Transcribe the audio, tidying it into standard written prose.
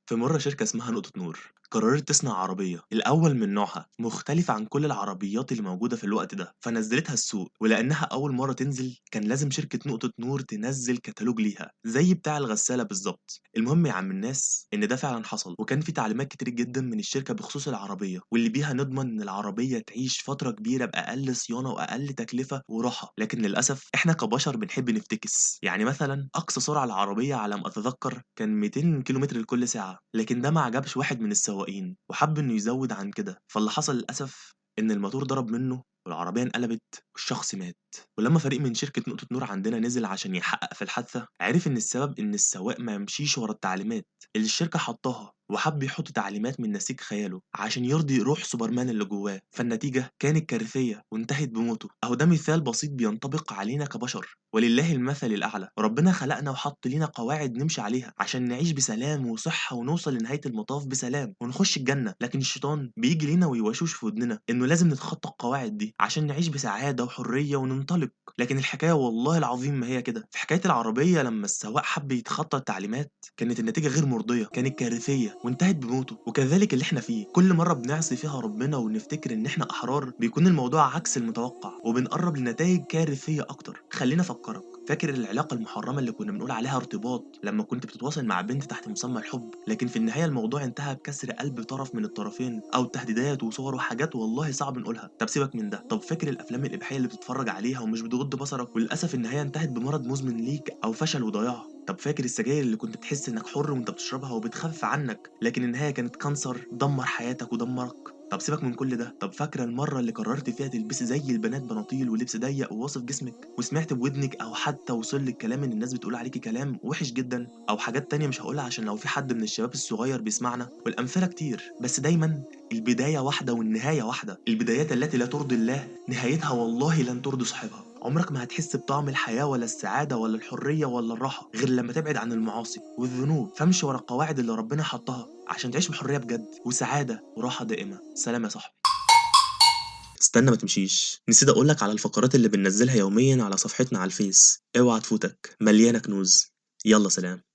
في مرة شركة اسمها نقطة نور قررت تصنع عربية الأول من نوعها مختلفة عن كل العربيات اللي موجودة في الوقت ده، فنزلتها السوق. ولأنها أول مرة تنزل كان لازم شركة نقطة نور تنزل كتالوج ليها زي بتاع الغسالة بالظبط. المهم يا عم الناس إن ده فعلا حصل، وكان في تعليمات كتير جدا من الشركة بخصوص العربية، واللي بيها نضمن إن العربية تعيش فترة كبيرة بأقل صيانة وأقل تكلفة وراحة. لكن للأسف إحنا كبشر بنحب نفتكس، يعني مثلا أقصى سرعة العربية على ما أتذكر كان 200 كيلومتر لكل ساعة، لكن ده ما عجبش واحد من السواقين وحب إنه يزود عن كده. فاللي حصل للأسف إن الموتور ضرب منه والعربية انقلبت والشخص مات. ولما فريق من شركة نقطة نور عندنا نزل عشان يحقق في الحادثة، عرف إن السبب إن السواق ما يمشيش ورا التعليمات اللي الشركة حطاها، وحب يحط تعليمات من نسيج خياله عشان يرضي روح سوبرمان اللي جواه، فالنتيجة كانت كارثية وانتهت بموته. أهو ده مثال بسيط بينطبق علينا كبشر، ولله المثل الأعلى. ربنا خلقنا وحط لينا قواعد نمشي عليها عشان نعيش بسلام وصحة ونوصل لنهاية المطاف بسلام ونخش الجنة، لكن الشيطان بيجي لينا ويوشوش في ودننا إنه لازم نتخطى القواعد دي عشان نعيش بسعادة وحرية وننطلق. لكن الحكاية والله العظيم ما هي كده. في حكاية العربية لما السواق حب يتخطى التعليمات كانت النتيجة غير مرضية، كانت كارثية وانتهت بموته. وكذلك اللي احنا فيه، كل مرة بنعصي فيها ربنا ونفتكر ان احنا احرار بيكون الموضوع عكس المتوقع وبنقرب لنتائج كارثية اكتر. خلينا افكرك، فاكر العلاقة المحرمة اللي كنا بنقول عليها ارتباط لما كنت بتتواصل مع بنت تحت مسمى الحب، لكن في النهاية الموضوع انتهى بكسر قلب طرف من الطرفين او تهديدات وصور وحاجات والله صعب نقولها. طب سيبك من ده، طب فاكر الافلام الاباحية اللي بتتفرج عليها ومش بتغض بصرك وللاسف النهاية انتهت بمرض مزمن ليك او فشل وضياع؟ طب فاكر السجاير اللي كنت بتحس انك حر وانت بتشربها وبتخفف عنك، لكن النهاية كانت cancer دمر حياتك ودمرك؟ طب سيبك من كل ده، طب فاكرة المرة اللي قررت فيها تلبسي زي البنات بناطيل ولبس ضيق وواصف جسمك، وسمعت بودنك او حتى وصل لك كلام ان الناس بتقول عليكي كلام وحش جدا او حاجات تانية مش هقولها عشان لو في حد من الشباب الصغير بيسمعنا؟ والامثلة كتير، بس دايما البداية واحدة والنهاية واحدة. البدايات التي لا ترضي الله نهايتها والله لن ترضي صاحبها. عمرك ما هتحس بطعم الحياة ولا السعادة ولا الحرية ولا الراحة غير لما تبعد عن المعاصي والذنوب. فامشي ورا القواعد اللي ربنا حطها عشان تعيش بحرية بجد وسعادة وراحة دائمة. سلام يا صاحبي. استنى ما تمشيش، نسيت أقولك على الفقرات اللي بننزلها يوميا على صفحتنا على الفيس، اوعى تفوتك، مليانة كنوز. يلا سلام.